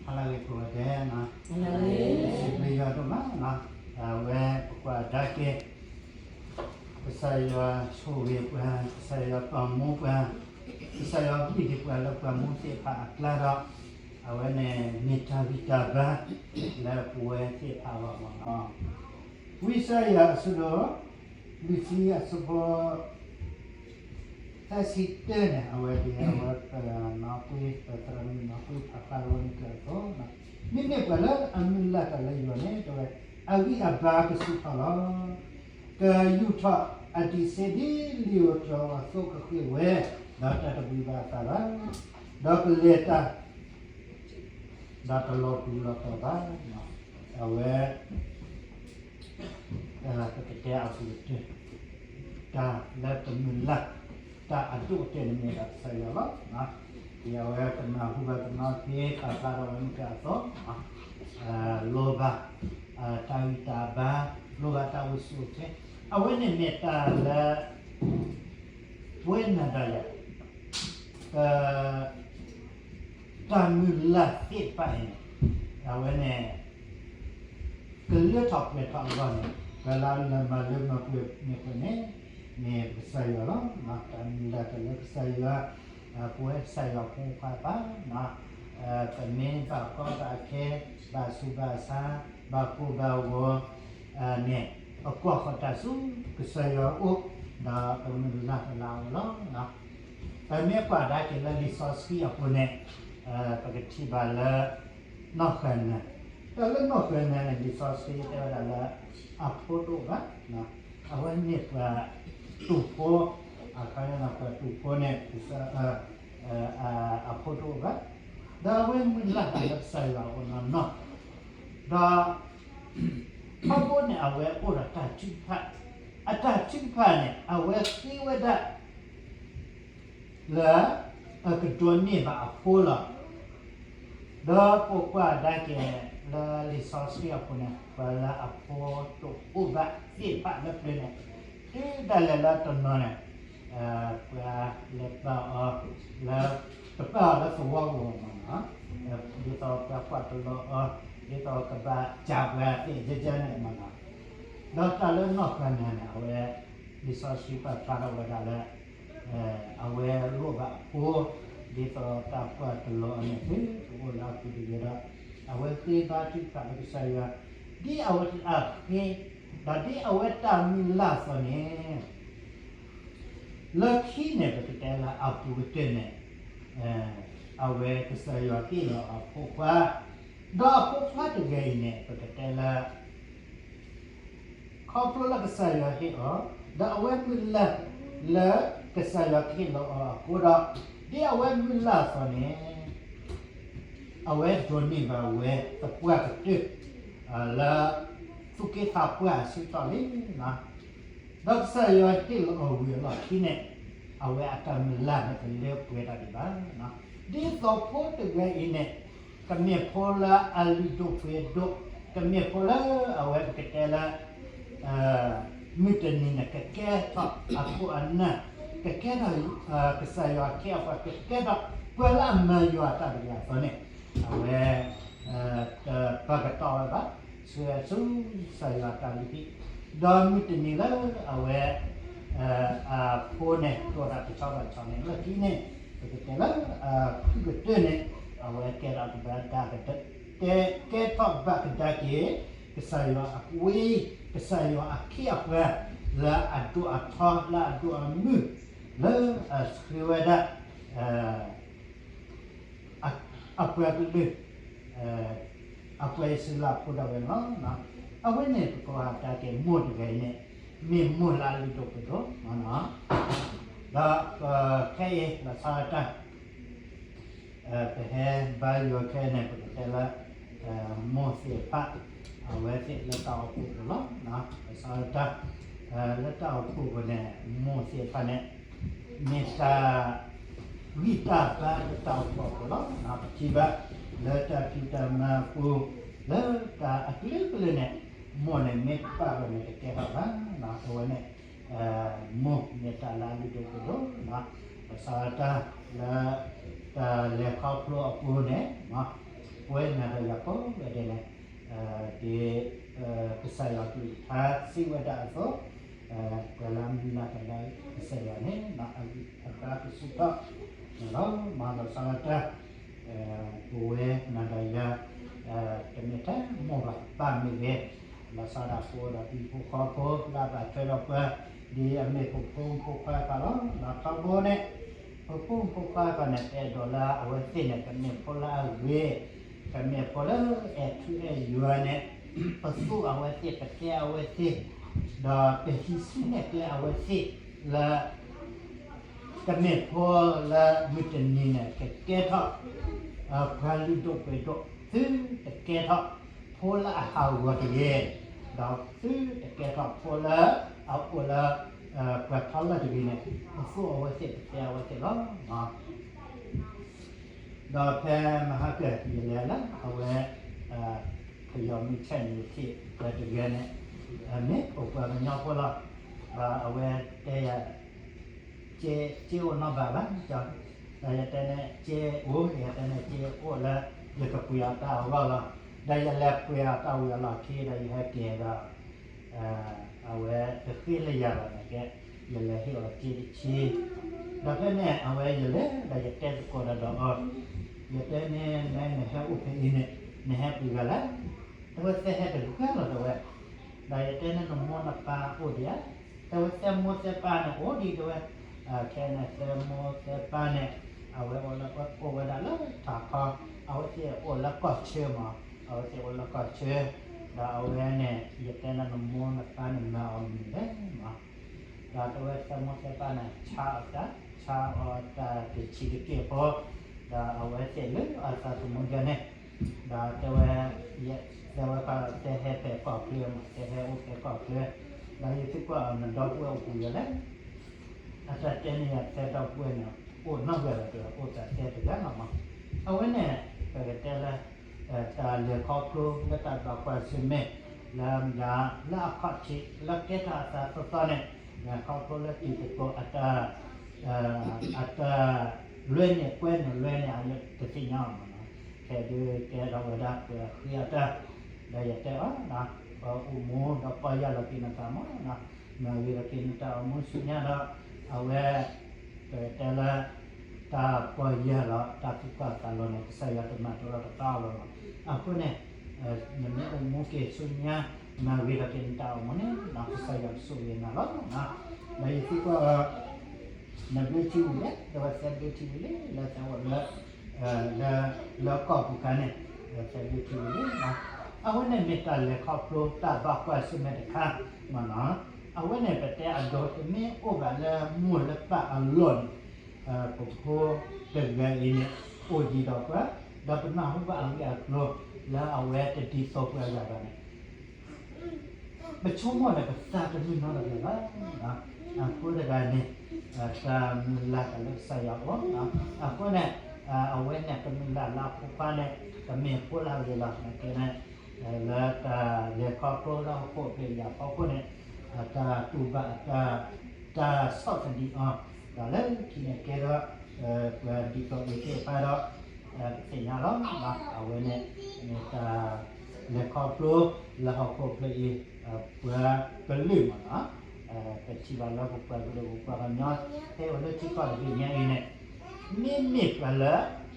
ဟါလၢအဂ့ၤကိးဂၤဒဲး, စံးဘျုးယွၤဒိၣ်မး, အဝဲပကွၢ်ကဒါက့ၤ ကစၢ်ယွၤဆိၣ်ဂ့ၤပှၤ, ကစၢ်ယွၤပာ်မူပှၤ, ကစၢ်ယွၤဂံၢ်ဒံးပှၤလၢပှၤမူသ့ၣ်တဖၣ်အကျါဒီး, အဝဲန့ၣ်မ့ၢ်တၢ်ဂံၢ်တၢ်ဘါလၢပဝဲသ့ၣ်တဖၣ်အဂီၢ်လီၤ. ဝံယၡါယၤအဆၢဒိၣ် လွံၢ်ဆံအဆၢဖိ သၢဆံတၢန့ၣ် အဝဲဒ်အဝဲပနီၢ်ကွ့, ပသရၣ်မုၣ်နီၢ်ကွ့ ဖးဖျါလၢဝဲန့ၣ်အသိး, မ့မ့ၢ်ပှၤလၢအမုၢ်လၢ်တၢ်လၢယွၤန့ၣ် တဲဝဲ, အဂံၢ်အဘါကဆူၣ်ထီၣ်လီၤ. ကယူာ်ထီၣ်အဒံးဆှံဒ်လံာ်ဧိၤတြီၤအသိးကဃ့ၢ်ဝဲ, ဒီးတၢ်တဘှံးဘၣ်အသးဘၣ်, ဒီးကလဲၤတၢ် ဒီးတလီၤပျံၤလီၤတီၤဘၣ်. အဝဲ ပကတဲအပူၤကတၢၢ်, တၢ်လၢပမုၢ်လၢ် တၢ်အဒိၣ်ကတၢၢ်န့ၣ်မ့ၢ်ဒၣ်ကစၢ်ယွၤလီၤ. ဒ်အဝဲကနၢ်ဟူဘၣ်ပနီၢ်က့ၤခးဖျါထီၣ်ဝဲမုၢ်ကၢအသိး, လိၣ်ဘၣ် တၢ်ဂံၢ်တၢ်ဘါ, လိၣ်ဘၣ်တၢ်အိၣ်ဆူၣ်အိၣ်ချ့, အဝဲန့ၣ်မ့ၢ်တၢ်လၢ ပဝဲနၤဒီးယၤ တၢ်မုၢ်လၢ်သ့ၣ်တဖၣ်အံၤန့ၣ် အဝဲန့ၣ် ကလၢထီၣ်ပှဲၤထီၣ်အဂီၢ်န့ၣ် ပှၤလၢအလၢမၤလၢမၤပှဲၤန့ၣ်ပှဲၤန့ၣ် မ့ၢ်ပကစၢ်ယွၤလီၤ. တၢ်မုၢ်လၢ်တၢ်လၢကစၢ်ယွၤ, ပဝဲကစၢ်ယွၤဖိခွါတဖၣ်, ပမ့ၢ်ဘၣ်ကီဘၣ်ခဲ, ဘၣ်ဆူးဘၣ်ဆါ, ဘၣ်ကိၢ်ဘၣ်ဂီၤ န့ၣ် ပကွၢ်ဃီၤတၢ်ဆူကစၢ်ယွၤအအိၣ်, ဒီးပမုၢ်လၢ်တလၢ်အဂီၢ်လီၤ. ပမ့ၢ်ကွၢ်ကဒါက့ၤလၢလံာ်စီဆှံအပူၤန့ၣ်, ပကထံၣ်ဘၣ်လၢ နီၢ်ဃၢ်နၢၤ, တၢ်လၢနီၢ်ဃၢ်နၢၤန့ၣ် လံာ်စီဆှံတဲဝဲဒၣ်လၢ အဖိတအိၣ်ဘၣ်, အဝဲမ့ၢ်ပှၤတူာ်ဖိ, အခါန့ၣ်ပှၤတူာ်ဖိန့ၣ် အဖိတအိၣ်ဘၣ်, ဒီးအဝဲမုၢ်လၢ်တၢ်လၢကစၢ်ယွၤအအိၣ်နီၢ်နီၢ်, ဒီး ထီဘိန့ၣ် အဝဲအိၣ်ဒီးတၢ်ထုကဖၣ်, အတၢ်ထုကဖၣ်န့ၣ် အဝဲဃ့ဝဲဒၣ် လၢ အကဒိးန့ၢ်ဘၣ်အဖိလီၤ. ဒီးပကွၢ်ကဒါက့ၤလၢလံာ်စီဆှံအပူၤန့ၣ် ပှၤလၢအဖိတအိၣ်ဘၣ်သ့ၣ်တဖၣ်လၢပျၢၤန့ၣ် တုၤဒၣ်လဲာ်လၢတနီၤန့ၣ် ပှၤလဲၤပာ်အီၤလၢ တပာ်အီၤလၢသဝီပူၤမ့ၢ်နီၤ, ဒ်သိးပှၤကွၢ်တလီၤအီၤ, ဒ်သိးကဘၣ်စံးပှၤသ့ၣ်ယဲယဲန့ၣ်မ့ၢ်နီၤ, ဒီးတၢ်လၢနီၢ်ဃၢ်နၢၤန့ၣ် အဝဲ လံာ်စီဆှံပာ်ဖျါထီၣ်ဝဲဒၣ်လၢ အဝဲလိၣ်ဘၣ်အဖိ, ဒ်သိးတၢ်ကွၢ်တလီၤအီၤန့ၣ် သုတအိၣ်လၢအပူၤတဂ့ၤဒီး အဝဲဃ့ဘါထုကဖၣ်လၢကစၢ်ယွၤ, ဒ်အဝဲအဃ့, ဒီးဒ်အဝဲတၢ်မုၢ်လၢ်အသိးန့ၣ် လၢခံန့ၣ် ပကတဲလၢအပူၤကတၢၢ်န့ၣ် အဝဲကစၢ်ယွၤဟ့ၣ်လီၤအဖိခွါ, ဒီးအဖိခွါတဂၤအံၤန့ၣ် ပကတဲလၢ ခီဖျိလၢကစၢ်ယွၤဟ့ၣ်အီၤ, ဒီးအဝဲမုၢ်လၢ်လၢကစၢ်ယွၤကဟ့ၣ်လီၤအီၤအဃိဒီး, ဒ်အဝဲမုၢ်လၢ်အသိးန့ၣ် အဝဲဒိးန့ၢ်ဘၣ်ဝဲသပှၢ်ကတၢၢ် လၢ သူၣ်က့သးပှၢ်အဆၢကတီၢ်လံ. ဒီးကစၢ်ယွၤဟ့ၣ်လီၤအီၤဝံၤအလီၢ်ခံန့ၣ် အဝဲအတၢ်မုၢ်လၢ်န့ၣ် တလၢပှဲၤတၢ်ဒံးဘၣ်. ဒ်သိးဖိတဂၤအံၤန့ၣ် ကမ့ၢ်ဖိလၢအလုၢ်ဒိၣ်ပှ့ၤဒိၣ်, ကမ့ၢ်ဖိလၢအဝဲပကတဲလၢ မုၢ်တနံၤန့ၣ် ကကဲထီၣ်အခိၣ်အနၢ်, ကကဲထီၣ် ကစၢ်ယွၤအခ့အပှၤ, ကကဲထီၣ်ပှၤလၢအမၤယွၤအတၢ်တဂၤအသိးန့ၣ်, အဝဲ တပာ်ကတီၢ်ဝဲဘၣ်, ဆှၢဆူကစၢ်ယွၤအတၢ်လုၢ်ဟံၣ်, ဒီးမုၢ်တနံၤလၢအဝဲ အဖိန့ၣ် ဒိၣ်ထီၣ်တဆီဘၣ်တဆီန့ၣ် လၢခံန့ၣ် ပကတဲလၢ ဖုၣ်ကတၢၢ်န့ၣ် အဝဲကဲထီၣ်ကဘၣ်ဒၣ်ကတၢၢ်, ကဲထီၣ်ဘၣ်ကဒါက့ၤ ကစၢ်ယွၤအဝ့ၢ်, ကစၢ်ယွၤအခ့အပှၤ လၢအဒိၣ်အထီ လၢအဒိၣ်အမုၢ် လၢအဆှၢဝဲဒၣ် အပှၤကလုာ် အပှၤအံၣ်စရ့လးဖိဒၣ်ဝဲန့ၣ်လီၤ. အဝဲန့ၣ် ပကကွၢ်ကဒါက့ၤမိၢ်တဂၤအံၤန့ၣ် မ့ၢ်မိၢ်လၢအလုၢ်ဒိၣ်ပှ့ၤဒိၣ်, ဒီးခဲအံၤ လီၤဆီဒၣ်တၢ် ပဟဲဘါယွၤခဲအံၤန့ၣ် ပကတဲလၢ မိၢ်သ့ၣ်တဖၣ် အဝဲသ့ၣ်လၢတၢ်အိၣ်ဖှိၣ်ပူၤလီၤ. လီၤဆီဒၣ်တၢ် လၢတၢ်အိၣ်ဖှိၣ်ပူၤန့ၣ် မိၢ်သ့ၣ်တဖၣ်န့ၣ် မ့ၢ်တၢ်ဂံၢ်တၢ်ဘါလၢတၢ်အိၣ်ဖှိၣ်အပူၤလီၤ. ပထံၣ်ဘၣ်လၢတၢ်ဖံးတၢ်မၤအပူၤ လၢတၢ်အကလုာ်ကလုာ်န့ၣ် မိၢ်န့ၣ်မ့ၢ်တပာ်ဘၣ်န့ၣ် တကဲထီၣ်ဘၣ်. အဝဲန့ၣ် မိၢ်မ့ၢ်တၢ်လၢအလုၢ်ဒိၣ်ပှ့ၤဒိၣ်, လီၤဆီဒၣ်တၢ်လၢ တၢ်လဲၤခီဖျိအပူၤန့ၣ် ပဝဲနၤဒီးယၤကိးဂၤဒဲးန့ၣ် ဒ်ကစၢ်ယွၤကလုၢ်ကထါစံးဝဲဒၣ်အသိး, ပှၤလၢအမုၢ်လၢ်တၢ်လၢကစၢ်ယွၤန့ၣ် အဂံၢ်အဘါကဆူၣ်ထီၣ်န့ၣ်လီၤ. မၤလီၤဆီဒၣ်တၢ် ပဝဲနၤဒီးယၤ တမ့ၢ်ထဲမိၢ်ဘၣ်ပၢ်မ့ၢ်ဂ့ၤ, လီၤဆီဒၣ်တၢ်ပဝဲဒၣ်ပဟံၣ်ဖိဃီဖိလၢအဘၣ်ထွဲဒီးပှၤ ဒ်အမ့ၢ်ပဖိမုၣ်ဖိခွါတဖၣ်လီၤ. လီၤထီဘိန့ၣ် ပဖိမုၣ်ဖိခွါတဖၣ်န့ၣ် ပအဲၣ်ဒိးလၢအဝဲသ့ၣ်န့ၣ် ကမ့ၢ်ဖိလၢအဂ့ၤ, ကမ့ၢ်ဖိလၢအဲၣ်ထူအဲၣ်ယွၤန့ၣ် ပသူၣ်အဝဲသ့ၣ် ပတဲအဝဲသ့ၣ် ဒီးပဟံးစုနဲၣ်ကျဲအဝဲသ့ၣ်လၢ ကမ့ၢ်ဖိလၢမုၢ်တနံၤန့ၣ် ကကဲထီၣ် ပှၤလုၢ်ဒိၣ်ပှ့ၤဒိၣ်, သုတကဲထီၣ်ဖိလၢအဟးဂီၤတဂ့ၤ, ဒီးသုတကဲထီၣ်ဖိလၢအအိၣ်လၢ ပှၤထီလၢတဂ့ၤန့ၣ် ပသူၣ်အဝဲသ့ၣ် ပတဲအဝဲသ့ၣ်လီၤ. ဒီးဖဲမဟါကၢၢ် ယလဲၤလၢအဝဲ ပယီၤမုၢ်ဆ့ၣ်န့ၣ် ယထံၣ်ပှၤတဂၤန့ၣ် မ့ၢ်အိၣ်ပှၤကညီဖိလီၤ. ဒီးအဝဲတဲယၤ က့အိၣ်နီတဘ့ၣ်ဘၣ်, ဒီးယတဲန့ၣ် က့အိၣ်, ယတဲန့ၣ် က့အိၣ်လၢ ယကပှ့ၤအီၤတၢ်အဂီၢ်လီၤ. ဒီးယလဲၤပှ့ၤအီၤတၢ်ဝံၤအလီၢ်ခံ ဒီးယဟဲက့ၤဒီး အဝဲတဃ့လၢယၤဘၣ်န့ၣ်က့, ယလဲၤဟ့ၣ်အီၤက့တဆံ, ဒီးဖဲန့ၣ် အဝဲယလဲၤဒီးယတဲသကိးဒီးအီၤ, ယတဲန့ၣ် နဟဲအိၣ်ဖဲအံၤန့ၣ် နဟဲပှ့ၤဂၤလဲၣ်, တဲဝဲသဲဟဲတဂၤလီၤတဲဝဲ, ဒီးယတဲန့ၣ် နမိၢ်နပၢ်အိၣ်ဒံးဧါ, တဲဝဲသဲမိၢ်သဲပၢ်န့ၣ်အိၣ်ဒံးတဲဝဲ, ခဲန့ၣ်သဲမိၢ်သဲပၢ်န့ၣ် အဝဲအိၣ်လၢ အိၣ်ဝဲဒၣ်လၢထးခီ, အဝဲသ့ၣ်အိၣ်လၢကီၢ်ဆၢမး, အဝဲသ့ၣ်အိၣ်လၢကီၢ်ဆၢ, ဒီးအဝဲန့ၣ် ယတဲန့ၣ် နမိၢ်နပၢ်န့ၣ်မၤအီၤမနုၤလဲၣ်မး, ဒီးတဲဝဲသဲမိၢ်သဲပၢ်န့ၣ် ဆါအီၣ်တၢ်, ဆါအီၣ်တၢ်တဆံးတက့ၢ်ဖိ, ဒီးအဝဲသ့ၣ်လၢအသးသမူယဲန့ၣ်, ဒီးတဲဝဲ, တဲဝဲသဲဟဲဖဲကီၢ်ချၢမး, သဲဟဲအိၣ်ဖဲကီၢ်ချၢ, ဒီးယသံကွၢ်အီၤ နဒီပုၢ်ဝဲၢ်အိၣ်ပှဲၤဂၤလဲၣ်, အတၢ်တဲန့ၣ်ယၤသဲဒီပုၢ်ဝဲၢ်န့ၣ် အိၣ်နီတဂၤလီၤတဲဝဲ, အိၣ်သးသဲတဂၤလီၤမး, အဝဲန့ၣ် ပကတဲလၢ တၢ်လဲၤခီဖျိလၢတၢ်ဘၣ်ကွၢ်ဆၢၣ်မဲာ် လၢမတၤ လၢအခီၣ်ထံး လၢကဲထီၣ်အသးသီသီန့ၣ် လဲၤခီဖျိလၢတံၤသကိး အတၢ်လွဲန့ၢ်ကွဲန့ၢ်လွဲန့ၢ် အတသ့ၣ်ညါအီၤမးနီၤ, ခဲဒုးကဲထီၣ်ဝဲဒၣ်ပှၤဃ့အတၢ်, ဒီးယတဲအီၤ, ပအိၣ်မူဒီးပီၢ်ယၢ်လီၤက့ၤနသးမးနီၤ, မၤဂ့ၤလီၤက့ၤနတၢ်အိၣ်မူဆူညါဒီး အဝဲ ပကတဲလၢ တၢ်ပီၢ်ယၢ်လီၤ တၢ်သံကွၢ်သးလီၤန့ၣ် ကစၢ်ယွၤတမၤတရီတပါအီၤလီၤမး, အဃိန့ၣ် နမ့ၢ်အိၣ်မူက့ၤဆူညါ မၤဂ့ၤလီၤက့ၤနတၢ်အိၣ်မူန့ၣ် ကစၢ်ယွၤကဆိၣ်ဂ့ၤနၤလီၤ, ဒီးယသံကွၢ်အီၤ နဘျ့ထံဝံၤလဲၣ်, ဒီးဝဲသဲဘျ့ထံဝံၤလံ, လၢသဲအိၣ်လၢ လၢကီၢ်ပူၤခါန့ၣ် သဲဘျ့ထံဝံၤလံ, အဝဲန့ၣ်မ့ၢ်တၢ်လဲၤခီဖျိတၢ်ဘၣ်ကွၢ်ဆၢၣ်မဲာ်တခါမးနီၤ, အဝဲန့ၣ် ပတဲအဒိတမ့ၢ်အိၣ်ဘၣ်လၢမိၢ်လၢပၢ်အလီၢ်န့ၣ်, ပဖိတဂၤအံၤန့ၣ် အိၣ်ဒံးဒီးပှၤ, ဒီးပနၢ်ဟူဘၣ်အဂ့ၢ်အကျိၤ လၢအဝဲတဒ်သိးပှၤဂၤဘၣ်န့ၣ် ပဆိကမိၣ်န့ၣ် ပသးတမုာ်နီတဂၤဘၣ်, အဃိတဂၤန့ၣ် တၢ်မုၢ်လၢ်တၢ်လၢကစၢ်ယွၤအအိၣ်, အဃိန့ၣ် အဝဲန့ၣ် တမုၢ်လၢ်လၢအဖိခွါန့ၣ် ကမ့ၢ်ဖိလၢအဂ့ၤလီၤ, နာ်က့န့ၣ် လၢတၢ်လဲၤခီဖျိလၢဟီၣ်ခိၣ်ဖျၢၣ်အံၤအဖီခိၣ်န့ၣ် တၢ်တူၢ်ဘၣ်အတၢ် တၢ်ဆီၣ်သနံးအီၤ, ဒီးလၢခံန့ၣ်ကဲထီၣ် ပှၤဒ်သိးအံၤသ့ၣ်တဖၣ်ဒီး ပသ့ၣ်ညါလီၤ, အဝဲန့ၣ် မ့ၢ်တၢ်လဲၤခီဖျိလၢဟီၣ်ခိၣ်ဖျၢၣ်အံၤ ပှၤကလုာ်မးနီၤ, ပထံၣ်ဘၣ်လၢပပှၤကလုာ်ပပှၤကညီ ဟဲအိၣ်လၢထံကီၢ်တဘ့ၣ်ညါအံၤန့ၣ် မ့မ့ၢ်ပှၤလၢ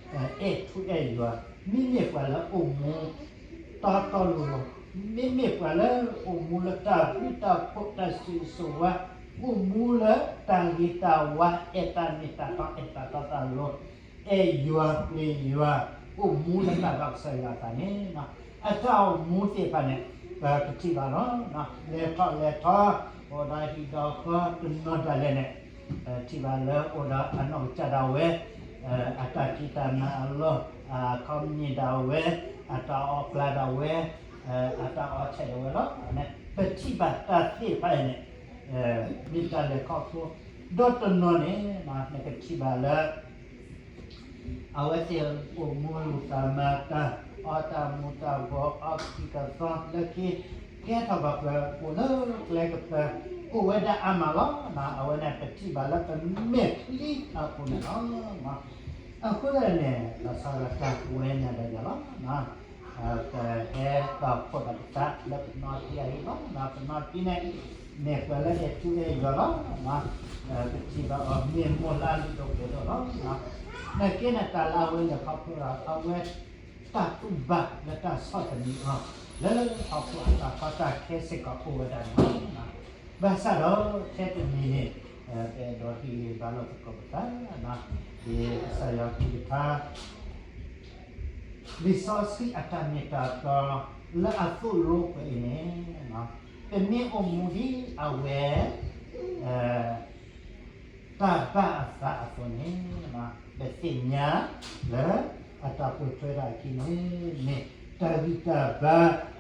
အဲၣ်ထူအဲၣ်ယွၤ, မ့မ့ၢ်ပှၤလၢအိၣ်မူ တီတီလိၤလိၤ, မ့မ့ၢ်ပှၤလၢအိၣ်မူလၢတၢ်ဘျုးတၢ်ဖှိၣ်တၢ်ဆိၣ်ဂ့ၤဆိၣ်ဝါ, အိၣ်မူလၢတၢ်ဂ့ၤတၢ်ဝါ အဲၣ်တၢ်မ့ၢ်တၢ်တီ အဲၣ်တၢ်တီတၢ်လိၤ, အဲၣ်ယွၤပျံၤယွၤ, အိၣ်မူလၢတၢ်ဘၣ်ကစၢ်ယွၤအသးန့ၣ်, အတၢ်အိၣ်မူသ့ၣ်တဖၣ်န့ၣ် ပကထံၣ်ဘၣ်လီၤ, လဲၤထီၣ်လဲၤထီ အိၣ်ဒီးဟံၣ်ဒီးဃီတနီၤဒၣ်လဲာ်န့ၣ် ထံၣ်ဘၣ်လၢအိၣ်ဒီးအနီၢ်ကစၢ်ဒၣ်ဝဲ, အတၢ်ဖံးတၢ်မၤအလီၢ်, အခီပနံၣ်ဒၣ်ဝဲ, အတၢ်အီၣ်ကျါဒၣ်ဝဲ, အတၢ်အီၣ်ဆဲးဒၣ်ဝဲလီၤ, ပထံၣ်ဘၣ်တၢ်သ့ၣ်တဖၣ်အံၤန့ၣ် မ့ၢ်တၢ်လဲၤခီဖျိ, ဒီးတနီၤန့ၣ် နကထံၣ်ဘၣ်လၢ အဝဲသ့ၣ်အိၣ်မူလူၤသးမၤတၢ်, အီတၢ်မူၤတၢ်ဘှီး အီခံကသီလၢခံ, ကဲထီၣ်ဘၣ်ပှၤအိၣ်လၢကျဲကပၤ, အိၣ်ဝဲဒၣ်အါမးလီၤ, အဝဲန့ၣ် ပထံၣ်ဘၣ်လၢပမဲာ်ချံအပူၤန့ၣ်လီၤ. အဃိသတးန့ၣ် လီၤဆီဒၣ်တၢ်ပဝဲနၤဒီးယၤလီၤ. ပဟဲသးဖှိၣ်ဒီးပသးလၢပနီၢ်ထံအံၤလီၤ. ပနီၢ်ထံန့ၣ် မ့ၢ်ပှၤလၢအဲၣ်ထူအဲၣ်ယွၤလီၤ. ပထံၣ်ဘၣ်အီၤမ့ၢ်မိၢ်လၢအလုၢ်ဒိၣ်ပှ့ၤဒိၣ်လီၤ. နာ်က့န့ၣ် တၢ်လၢအဝဲလဲၤခီဖျိဒီး အဝဲတၢ်တူၢ်ဘၣ်လၢတၢ်ဆီၣ်သနံးအီၤ လၢဟီၣ်ခိၣ်အတၢ်ကီတၢ်ခဲစ့ၢ်ကီးအိၣ်ဝဲဒၣ်န့ၣ်လီၤ. ဘၣ်ဆၣ်ဒီးထဲတမံၤန့ၣ် ပအဲၣ်ဒိးဟ့ၣ်ဂံၢ်ဟ့ၣ်ဘါလိာ်သကိးပသး ဒ်ကစၢ်ယွၤကလုၢ်ကထါ လံာ်စီဆှံအတၢ်မ့ၢ်တၢ်တီ လၢအသိၣ်လိပှၤအံၤန့ၣ် ပမ့ၢ်အိၣ်မူဒ်အဝဲ တၢ်ဘၣ်အသးအသိးန့ၣ် ပသ့ၣ်ညါလၢအတၢ်ပိာ်ထွဲတၢ်အခံန့ၣ် မ့ၢ်တၢ်ဂံၢ်တၢ်ဘါ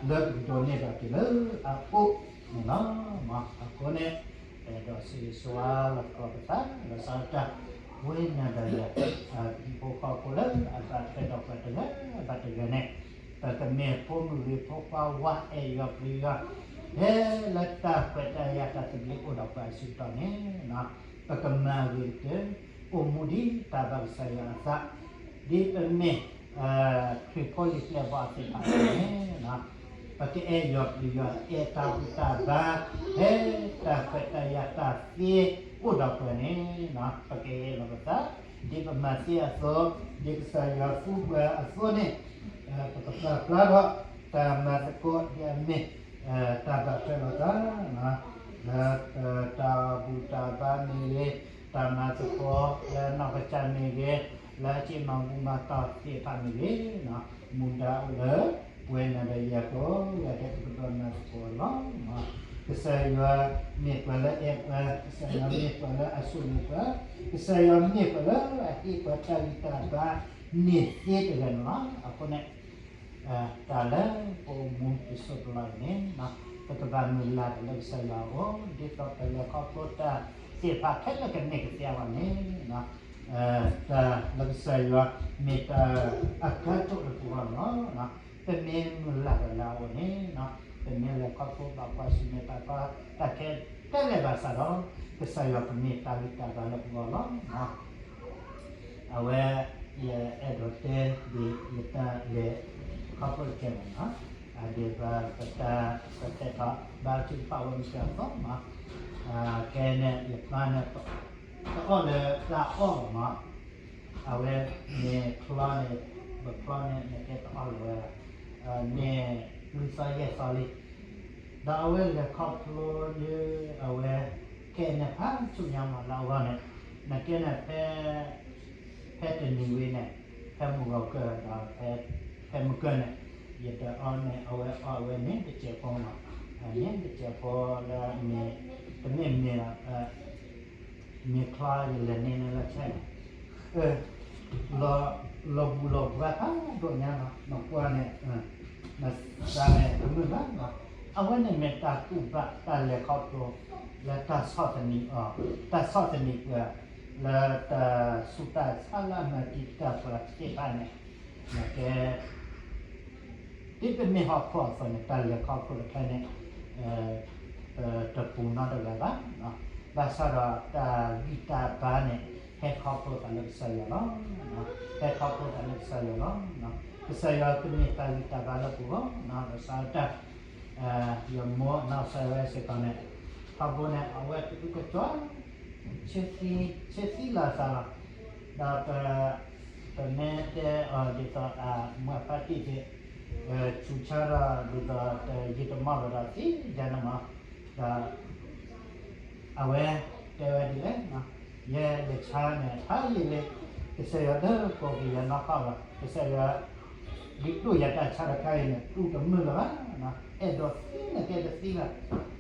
လၢပကဒိးန့ၢ်ဘၣ်က့ၤလၢအအိၣ်န့ၣ်လီၤ. အဃိန့ၣ် ပအဲၣ်ဒိးစံးဆၢဝဲလီၤသကိးပသး လီၤဆီဒၣ်တၢ် ပဝဲနၤဒီးယၤ ဟံၣ်ဖိဃီဖိလၢအဘၣ်ထွဲဒီးပှၤတဂၤဘၣ်တဂၤန့ၣ် ပကမ့ၢ်ဖိမုၣ်ဂ့ၤ ဖိခွါဝါ အဲၣ်ယွၤပျံၤယွၤ ဟဲလၢတၢ်ခွဲးတၢ်ယာ်တၢ်သဘျ့အိၣ်ဒီးပှၤအဆၢကတီၢ်န့ၣ် ပကမၤဂ့ၤကတၢၢ် အိၣ်မူဒ်တၢ်ဘၣ်ကစၢ်ယွၤအသး ဒ်ပမ့ၢ် ခရံာ်ဖိလံာ်ပျဲၢ်ဘီၣ်အသ့ၣ်တဖၣ်အသိးန့ၣ် ပကအဲၣ်ယွၤပျံၤယွၤ အဲၣ်တၢ်ဘူၣ်တၢ်ဘါ ဟဲတၢ်ခွဲးတၢ်ယာ်တၢ်သ့အိၣ်ဒီးပှၤန့ၣ် ပကဟ့ၣ်လီၤပသး ဒ်ပမၤသ့အသိး ဒ်ကစၢ်ယွၤသူပှၤအသိးန့ၣ် ပကပာ်ဖျါထီၣ်တၢ်မၤသကိးဒ်အမ့ၢ် တၢ်ဘၣ်ထွဲလိာ်သး လၢတၢ်ဘူၣ်တၢ်ဘါမ့ၢ်ဂ့ၤ, တၢ်မၤသကိး လၢနီၢ်ကစၢ်မ့ၢ်ဂ့ၤ, လၢအစ့မၤဘူၣ်မၤတီၢ်သ့ၣ်တဖၣ်မ့ၢ်ဂ့ၤ, မူဒါအိၣ်လၢ ပဝဲနၤဒီးယၤကိးဂၤဒဲး ပကဒိးမၤသကိးအီၤလီၤ. ကစၢ်ယွၤမ့ၢ်ပှၤလၢအအဲၣ်ပှၤ, ကစၢ်ယွၤမ့ၢ်ပှၤလၢအဆိၣ်ဂ့ၤပှၤ, ကစၢ်ယွၤမ့ၢ်ပှၤလၢအဟ့ၣ်ပှၤတၢ်ဂံၢ်တၢ်ဘါန့ၣ်သ့တဂၤန့ၣ်လီၤ. အဃိန့ၣ် တၢ်လၢပအိၣ်မူတစိၢ်တလီၢ်အံၤန့ၣ် ပကဘၣ်မုၢ်လၢ်တၢ်လၢကစၢ်ယွၤအအိၣ် ဒ်သိးပလဲၤခီဖျိတၢ်သ့ၣ်တဖၣ်ခဲလၢာ်ကန့ၢ်ကသ့အဂီၢ်န့ၣ် တၢ်လၢကစၢ်ယွၤမ့ၢ်တၢ်အကါဒိၣ်လၢပဂီၢ်န့ၣ်လီၤ. ပမ့ၢ်မုၢ်လၢ်တၢ်လၢအအိၣ်န့ၣ် ပမ့ၢ်လဲၤခီဖျိဘၣ်ကွၢ်ဆၢၣ်မဲာ်တၢ်ကီ တၢ်ခဲ တၢ်လဲၤဘၣ်ဆၣ်ဒီး ကစၢ်ယွၤကမ့ၢ်တၢ်ဂံၢ်တၢ်ဘါလၢပဂီၢ်လီၤ. အဝဲ ယအဲၣ်ဒိးတဲဒ်ယတၢ်လဲၤ ခီဖျိတကဲန့ၣ်လီၤ. ဒ်သိးပတၢ်ပတဲထီၣ်ဘါထုကဖၣ်ဝဲမ့ၢ်တၢ်အသီမး, ခဲအံၤန့ၣ် ယပၢ်န့ၣ် တအီၣ်လၢတၢ်အီၣ်လီၤမး, အဝဲန့ၣ်ချီန့ၣ် ပချီန့ၣ် နကဲတအီၣ်လၢၤဝဲ မ့ၢ်လွံၢ်သီယဲၢ်သီလံ ဒီးအဝဲလဲၤခီဖျိလၢ အဝဲ ခဲအံၤန့ၣ် ဖးဆူညါမးလၢအဂီၢ်န့ၣ် နကဲန့ၣ် ဖဲ ဖဲတနံၤဝံၤန့ၣ် ဖဲမုၢ်ဂီၤကၢၢ်ဒီး ဖဲမုၢ်ကၢၢ်န့ၣ် ယတအီၣ်န့ၣ် အဝဲအီၣ်ဝဲန့ၣ်တစဲးဖိမး, န့ၣ်တစဲးဖိလၢ တမ့ၢ်မ့ၢ် မ့ၢ်ချီယလဲၤန့ၢ်န့ၣ်လၢဆဲးန့ၣ် လီၤဘူၣ်လီၤဘှါဖးဒိၣ်ညါလီၤ နကွၢ်န့ၣ် နသးန့ၣ်တမုာ်ဘၣ်လီၤ. အဝဲန့ၣ်မ့ၢ်တၢ်ကူၣ်ဘၣ်တၢ်လဲၤခီဖျိ လၢတၢ်ဆီၣ်သနံးအီၤ တၢ်ဆီၣ်သနံးပှၤ လၢတၢ်ဆူးတၢ်ဆါလၢအမၤတံာ်တာ်ပှၤသ့ၣ်တဖၣ်န့ၣ် နကဲ ဒ်ပမ့ၢ်ဟီၣ်ခိၣ်အသိးန့ၣ် တၢ်လဲၤခီဖျိတဖၣ်န့ၣ် တပူၤနီတဂၤဘၣ်. ဘၣ်ဆၣ်ဒီးတၢ်ဂံၢ်တၢ်ဘါန့ၣ် ဟဲခီဖျိသးလၢကစၢ်ယွၤလီၤ. ဟဲခီဖျိသးလၢကစၢ်ယွၤလီၤ. ကစၢ်ယွၤကမ့ၢ်တၢ်ဂံၢ်တၢ်ဘါလၢပဂီၢ် လီၤဆီဒၣ်တၢ် ယမိၢ်နီၢ်စၢ်ဝဲစ့ၢ်ကီးန့ၣ် ထီဘိန့ၣ် အဝဲတအုၣ်ကီၤ ဆၢသံလီၤသးလီၤ. ဒီး ပမ့ၢ်တဲအီၤဒ်သိး အမွဲဖါတံၢ်သ့ၣ် ဆူးဆါဒီးဒ်သိး ယတမီၢ်လီၤဒီးသံယၤန့ၣ်မး, ဒီး အဝဲတဲဝဲဒ်လဲၣ်, ယဲယဆါန့ၣ် ဖးယံာ်လံ, ကစၢ်ယွၤတကိးက့ၤယၤနီတခါဘၣ်, ကစၢ်ယွၤ ဒ်ဒိၣ်ယၤတၢ်ဆါတခါအံၤန့ၣ် တူၢ်တမုာ်လၢၤဘၣ်, အဲၣ်ဒိးသံန့ၣ်ကဲတသံဘၣ်,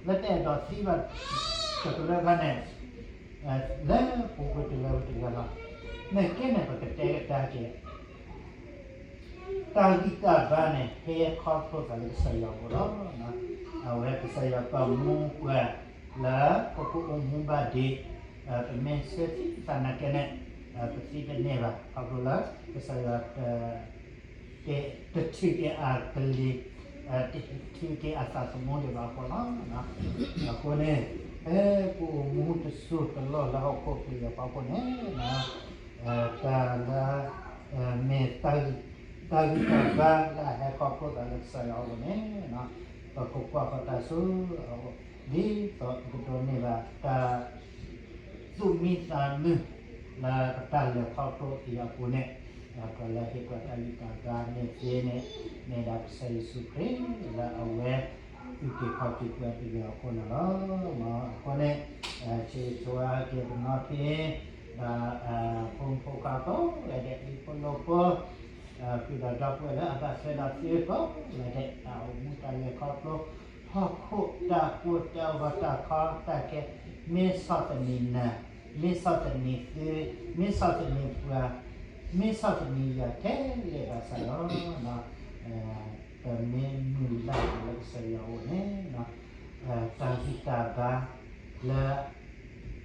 လၢတအဲၣ်ဒိးသံဘၣ် တကလၢၤဘၣ်န့ၣ် လၢပူၤကွံာ်တဂၤဝံၤတဂၤလီၤ. မ့ၢ်ကဲန့ၣ် ပကတဲကဒါက့ၤ တၢ်ဂံၢ်တၢ်ဘါန့ၣ် ဟဲခီဖျိသးလၢကစၢ်ယွၤအအိၣ်လီၤ. အဝဲကစၢ်ယွၤပာ်မူပှၤ လၢပကအိၣ်မူဘၣ်ဒံး, ပမ့ၢ်ဆၢထံၣ်သးနာ်ကဲန့ၣ် ပသံတန့ၢ်ဘၣ် ခီဖျိလၢ ကစၢ်ယွၤ တထုးက့ၤအကလံၤ, တထုးက့ၤအသးသမူဒံးဘၣ်အဃိလီၤ. အဃိန့ၣ် ဖဲပအိၣ်မူတစိၢ်တလီၢ်လၢဟီၣ်ခိၣ်ချၢအံၤအဖီခိၣ်န့ၣ် တၢ်လၢ မ့ၢ် တၢ်ဂံၢ်တၢ်ဘါလၢအဟဲ ခီဖျိသးလၢကစၢ်ယွၤအအိၣ်န့ၣ်, ပကကွၢ်ဃီၤတၢ်ဆူအအိၣ်, ဒ်သိးပကဒိးန့ၢ်ဘၣ်တၢ် သူၣ်မံသးမုာ် လၢပတၢ်လဲၤခီဖျိအံၤအပူၤန့ၣ်, ပှၤလၢဟ့ၣ်ပှၤတၢ်ဂံၢ်တၢ်ဘါန့ၣ်သ့န့ၣ်, မ့ၢ်ဒၣ်ကစၢ်ယ့ၣ်ၡူးခရံာ်လၢအဝဲ အုၣ်က့ၤခီၣ်က့ၤပှၤတဂၤအဃိန့ၣ်လီၤ. အဃိန့ၣ်, ဆၢဂ့ၤဆၢဝါက့ၤပနီၢ်က့ၤ ဒီး ဖိမုၣ်ဖိခွါကိးဂၤဒဲး ဒ်ဖိလိၤဖိ ဃုာ်ဒီးဒီပုၢ်ဝဲၢ်လၢအဘၣ်ထွဲဒီးသုကိးဂၤဒဲး တၢ်အိၣ်မူတၢ်လဲၤခီဖျိ ဟီၣ်ခိၣ်တၢ်ကိၢ်တၢ်ဂီၤတၢ်ခီတၢ်ခဲ မ့ၢ်ဆီၣ်သနံးနၤ, မ့ၢ်ဆီၣ်သနံးသု, မ့ၢ်ဆီၣ်သနံးပှၤ, မ့ၢ်ဆီၣ်သနံးယွၤထဲလဲၣ်ဘၣ်ဆၣ်ဒီး ပမ့ၢ်မုၢ်လၢ်လၢကစၢ်ယွၤအအိၣ်န့ၣ်, တၢ်ဂံၢ်တၢ်ဘါလၢ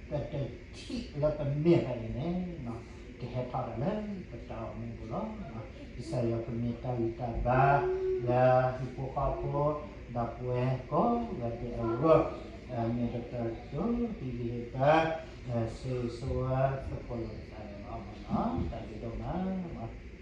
ပတထံၣ်လၢပမဲာ်ဘၣ်အံၤန့ၣ်, ကဟဲထီၣ်ဒၣ်လၢပတၢ်အိၣ်မူပူၤလီၤ. ကစၢ်ယွၤကမ့ၢ်တၢ်ဂံၢ်တၢ်ဘါလၢဟံၣ်ဖိဃီဖိ ဒီးပဝဲကိးဂၤဒဲးအဂီၢ်, မ့ၢ်တၢ်ကတိၤဟ့ၣ်ဂံၢ်ဟ့ၣ်ဘါ, ဆၢဂ့ၤဆၢဝါသကိးလိာ်ပသးန့ၣ်လီၤ. တၢ်ဘျုးဒိၣ်မးလီၤ.